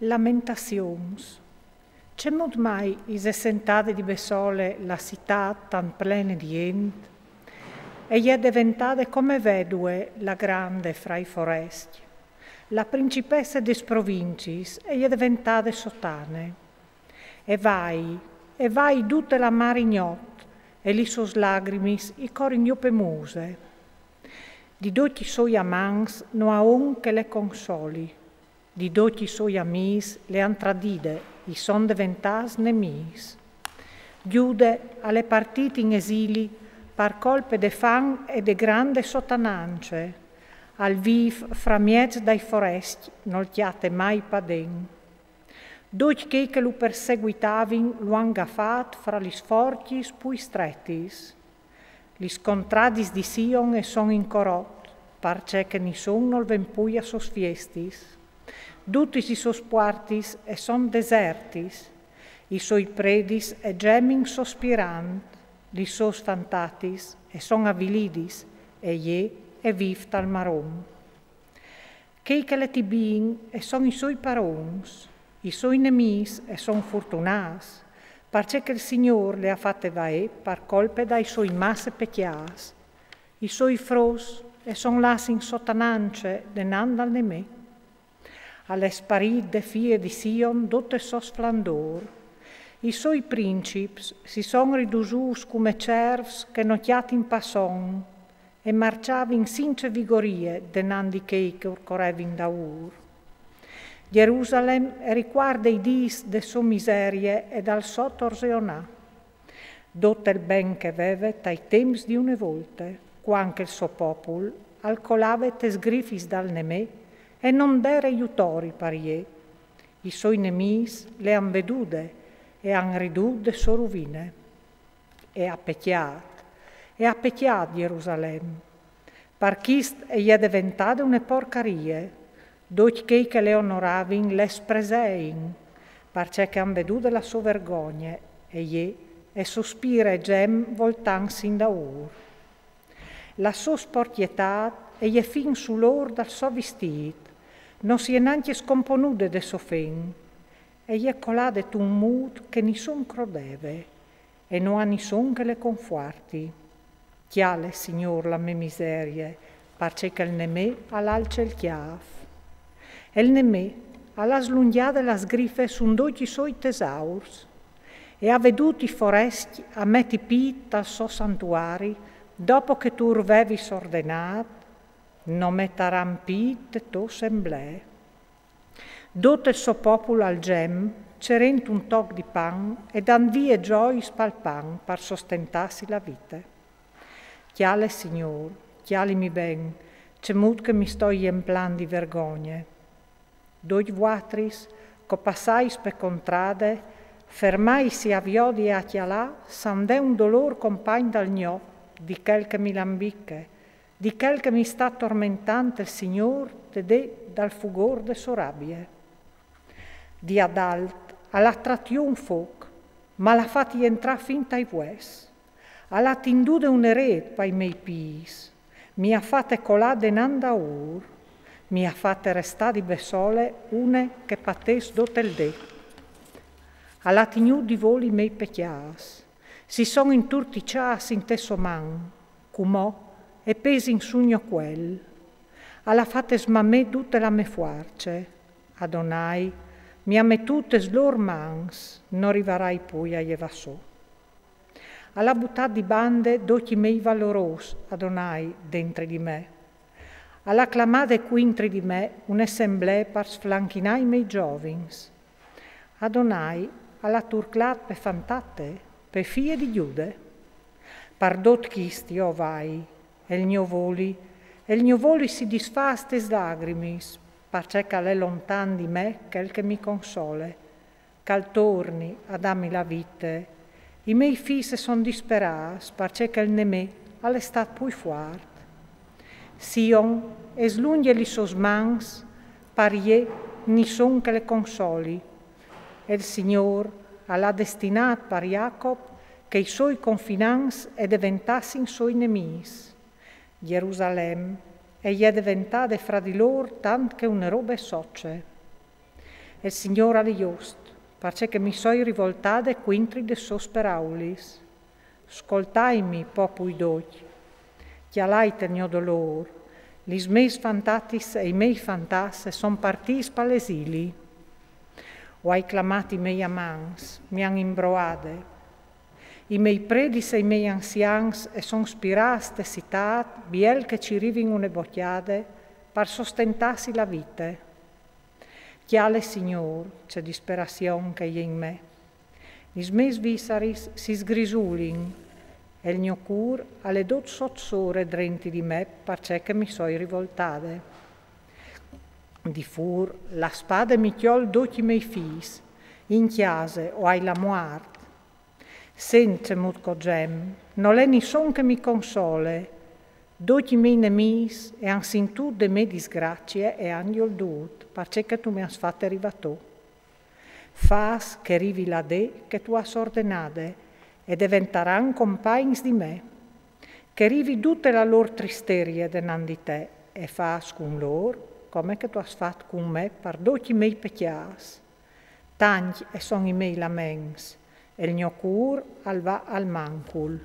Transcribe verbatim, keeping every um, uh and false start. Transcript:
Lamentazions. Cemût mai ise sentade di bessole la citât tant plene di int? E je deventade come vedue la grande fra i forescj. La principesse des provincis e je deventade sotane. E vai, e vai dute la mari gnot, e li sôs lagrimis i corin jù pe muse. Di ducj i soi amants no à un che le consoli. Di ducj i soi amîs le àn tradide, i son deventâts nemîs. Jude al è partît in esili par colpe de fam e de grande sotanance. Al vîf framieç dai forescj, nol cjate mai padent. Ducj chei che lu perseguitavin lu àn gafât fra lis forcjis plui stretis. Lis contradis di Sion e son in corot, parcè che nissun nol ven plui a sôs fiestis. Dutis i sôs puartis e son desertis, i soi predis e gemin sospirant, lis sôs fantatis e son avilidis, e jê e vîf tal maron. Chei che le tibin e son i soi parons, i soi nemîs e son fortunâts, parcè che il Signôr le à fate vaê par colpe dai soi masse pecjâts. I soi fruts e son lâts in sotanance denant dal nemê. Al è sparît de fie di Sion dut il so splendôr. I soi princips si son ridusûts come cerfs che no cjatin pa son, e marcjavin since vigorie denant di chei che ur corevin daûr. Jerusalem e ricuarde i dîs de sô miserie e dal so torzeonâ. Dut il ben che e veve tai temps di une volte, cuant che il so popul al colave tes grifis dal nemê e no 'nd jere jutori par jê. I soi nemîs le àn vedude e àn ridût de sô ruvine. E à pecjât, e à pecjât Jerusalem. Par chist e je deventade une porcarie. Ducj chei che le onoravin le spresein, parcè che àn vedude la sô vergogne, e jê e sospire e gem voltantsi indaûr. La sô sporcjetât e je fin sul ôr dal so vistît, no si è nancje scomponude de sô fen, e je colade tun mût che nissun crodeve, e no à nissun che le confuarti. Cjale, Signôr, la mê miserie, parcè che il nemê al alce il cjâf. E il nemê al à slungjade las grifes sù ducj i soi tesaurs, e à vedût i forescj a meti pît tal so santuari, dopo che tu ur vevis ordenât: no metaran pît te tô semblée. Dut il so popul al gem, cerent un toc di pan e dant vie gjoiis pal pan par sostentâsi la vite. Cjale, Signôr, cjalimi ben, cemût che mi stoi jemplant di vergogne. Ducj vuatris, che o passais pe contrade, fermaitsi a viodi e a cjalâ, sandè un dolôr compagn dal gno, di chel che mi lambiche, di chel che mi sta tormentant il Signôr te dì dal fugôr de sô rabie. Di adalt al à trat jù un fûc, ma al à fat jentrâ fin tai vues. Al à tindude une rêt pai mei pîts, mi à fate colâ denant daûr, mi à fate restâ di bessole une che patès dut il dì. Al à tignût di voli i mei pecjâts, si son inturtiçâts inte sô man, cumò e pesin sul gno cuel. Al à fate smamê dute la mê fuarce. Adonai mi à metût tes lôr mans, no rivarai plui a jevâ sù. Al à butât di bande ducj i mei valorôs, Adonai, dentri di me. Al à clamade cuintri di me une semblee par sflanchinâ i mei zovins. Adonai al à turclât pe fantate, pe fie di Jude. Par dut chist jo o vai, e il gno voli, e il gno voli si disfâs tes lagrimis, parcè che al è lontan di me chel che mi console, che al torni a dâmi la vite. I mei fîs a son disperâts, parcè che il nemê al è stât plui fuart. Sion e slungje lis sôs mans, par jê nissun che le consoli. E il Signôr al à destinât par Jacop che i soi confinants e deventassin soi nemîs. Jerusalem e je deventade fra di lôr tant che une robe soce. El Signôr al è just, parcè che mi soi rivoltade cuintri des sôs peraulis. Scoltaimi, popui doi, cjalait el gno dolôr. Lis mês fantatis e i mei fantats a son partîts pal esili. O ai clamât i mei amants, mi àn imbroade. I mei predis e i mei anzians a son spirâts te citât, biel che ci rivin une bocjade par sostentâsi la vite. Cjale, Signôr, ce disperazion che e je in me. Lis mês vissaris si sgrisulin, e il gno cûr al è dut sot sore drenti di me, parcè che mi soi rivoltade. Di fûr, la spade mi cjol ducj i mei fîs, in cjase o ai la muart. Sint cemût che o gem, nol è nissun che mi console. Ducj i mei nemîs a àn sintût de mê disgracie e a àn gjoldude, parcè che tu mi âs fate rivâ tu. Fâs che rivi la dì che tu âs ordenade, e deventaran compagns di me. Che rivi dute la lôr tristerie denant di te, e fâs cun lôr come che tu âs fat cun me par ducj i mei pecjâts. Tancj a son i mei laments, e il gno cûr al va al mancul.